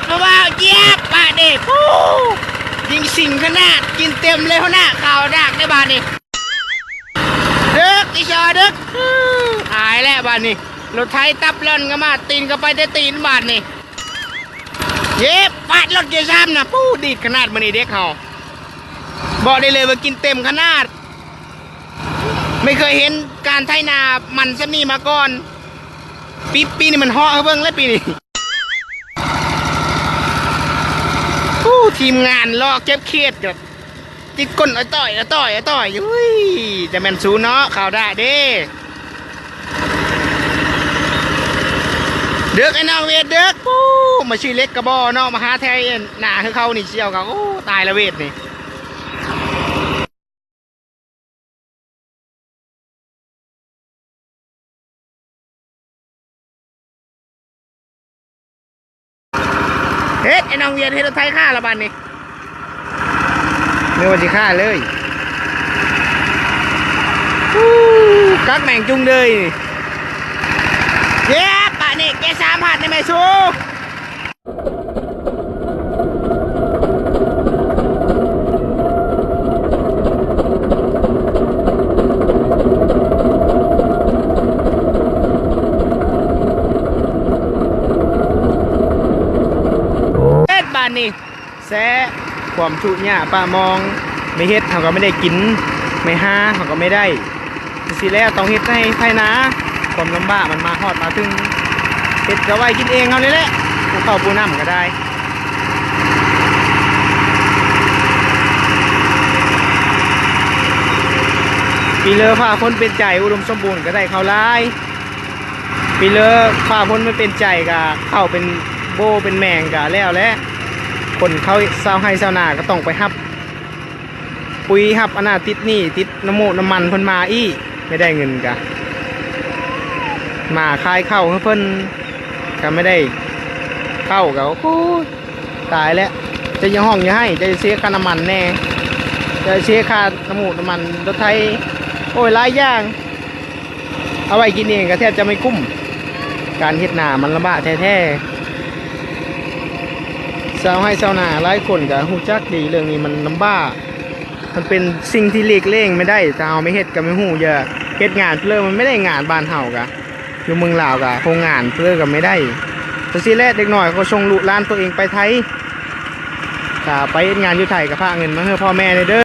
ເພາະວ່າຢຽບບາດນີ້ ປູ້ ຍິງຊິງຂະໜາດ ກິນເຕັມເລີຍຫົວໜ້າ ຂາວດາກໃນບາດນີ້ ດຶກອີ່ຊໍ ດຶກ ອາຍແລ້ວບາດນີ້ ລົດໄຖຕັບລ່ອນກະມາ ຕີນກະໄປແຕ່ຕີນບາດນີ້ ເຢັບ ປາດລົດເກຍສາມນະ ປູ້ ດີດຂະໜາດມື້ນີ້ເດັກເຮົາ ບອກໄດ້ເລີຍວ່າກິນເຕັມຂະໜາດ ໄມ່ເຄີຍເຫັນການໄຖນາມັນສ່ຳນີ້ມາກ່ອນ ປີ ປີນີ້ມັນເຫາະໃຫ້ເບິ່ງແລ້ວປີນີ້ ໂອ້ ທີມງານເລາະເກັບເຂດກໍຕິດກົ້ນອາຕ້ອຍ ອາຕ້ອຍ ອາຕ້ອຍ ອຸ້ຍ ຈະແມ່ນສູເນາະ ຂ່າວດາເດ້ ເດິກໄອ້ນ້ອງເວດເດິກ ປູ້ ມາຊື້ເຫຼັກກະບໍ່ເນາະ ມາຫາແຖວໜ້າຄືເຂົານີ້ ຊິເອົາກໍ ໂອ້ ຕາຍລະເວດນີ້. ເຮັດ ໄອ້ນ້ອງວຽນເຮັດລົດໄຖຄາລະບາດນີ້ ນຶກວ່າຊິຄາເລີຍ ອູ້ ກັກແມ່ງຈຸງເລີຍ ເຢັບ ບາດນີ້ເກຍສາມພັດໄດ້ແມ່ຊູ. ເຮັດບາດນີ້ ແຊະ ຄວາມທຸກຍາກປະມອງ ໄມ່ເຮັດເຮົາກໍໄມ່ໄດ້ກິນ ໄມ່ຫາເຮົາກໍໄມ່ໄດ້ ຈັ່ງຊີ້ແຫຼະ ຕ້ອງເຮັດໃຫ້ໄຖນາ ຄວາມລຳບາກມັນມາຮອດມາເຖິງ ເຮັດກໍໄວ້ກິນເອງເຮົານີ້ແຫຼະ ປູກເຂົ້າປູກນ້ຳກໍໄດ້ ປີເລີຟ້າຝົນເປັນໃຈ ອຸດົມສົມບູນກໍໄດ້ເຂົ້າຫຼາຍ ປີເລີຟ້າຝົນມັນເປັນໃຈກໍເຂົ້າເປັນໂບ້ເປັນແມງກໍແລ້ວແຫຼະ ຄົນເຂົາຊາວໄຮ່ຊາວນາກໍຕ້ອງໄປຮັບ ປຸ໋ຍ ຮັບອັນນັ້ນ ຕິດໜີ້ ຕິດນ້ຳມູກນ້ຳມັນເພິ່ນມາອີກ ໄມ່ໄດ້ເງິນກະ ມາຂາຍເຂົ້າໃຫ້ເພິ່ນ ກະໄມ່ໄດ້ເຂົ້າກະ ໂອ້ຍ ຕາຍແລ້ວ ເຈົ້າຢ່າຮ້ອງຢ່າໄຫ້ ເຈົ້າເສຍຄ່ານ້ຳມັນແດ່ ເຈົ້າເສຍຄ່ານ້ຳມູກນ້ຳມັນລົດໄຖ ໂອ້ຍ ຫຼາຍຢ່າງ. ເອົາໄວ້ກິນເອງກໍແທບຈະໄມ່ກຸ້ມ ການເຮັດນາມັນລຳບາກແທ້ໆ ຊາວໄຮ່ຊາວນາຫຼາຍຄົນກໍຮູ້ຈັກດີ ເລື່ອງນີ້ມັນລຳບາກ ມັນເປັນສິ່ງທີ່ຫຼີກເລ່ງໄມ່ໄດ້ ຖ້າເຮົາໄມ່ເຮັດກໍໄມ່ຮູ້ ຢ່າເຮັດງານເລີຍ ມັນໄມ່ໄດ້ງານ ບ້ານເຮົາກະ ຢູ່ເມືອງລາວກະໂຮງງານເລີຍກໍໄມ່ໄດ້ ຈັ່ງຊີ້ແຫຼະ ເດັກນ້ອຍກໍສົ່ງລູກຫຼານຕົວເອງໄປໄທ ຖ້າໄປເຮັດງານຢູ່ໄທກໍພາເງິນມາໃຫ້ພໍ່ແມ່ແດ່ເດີ.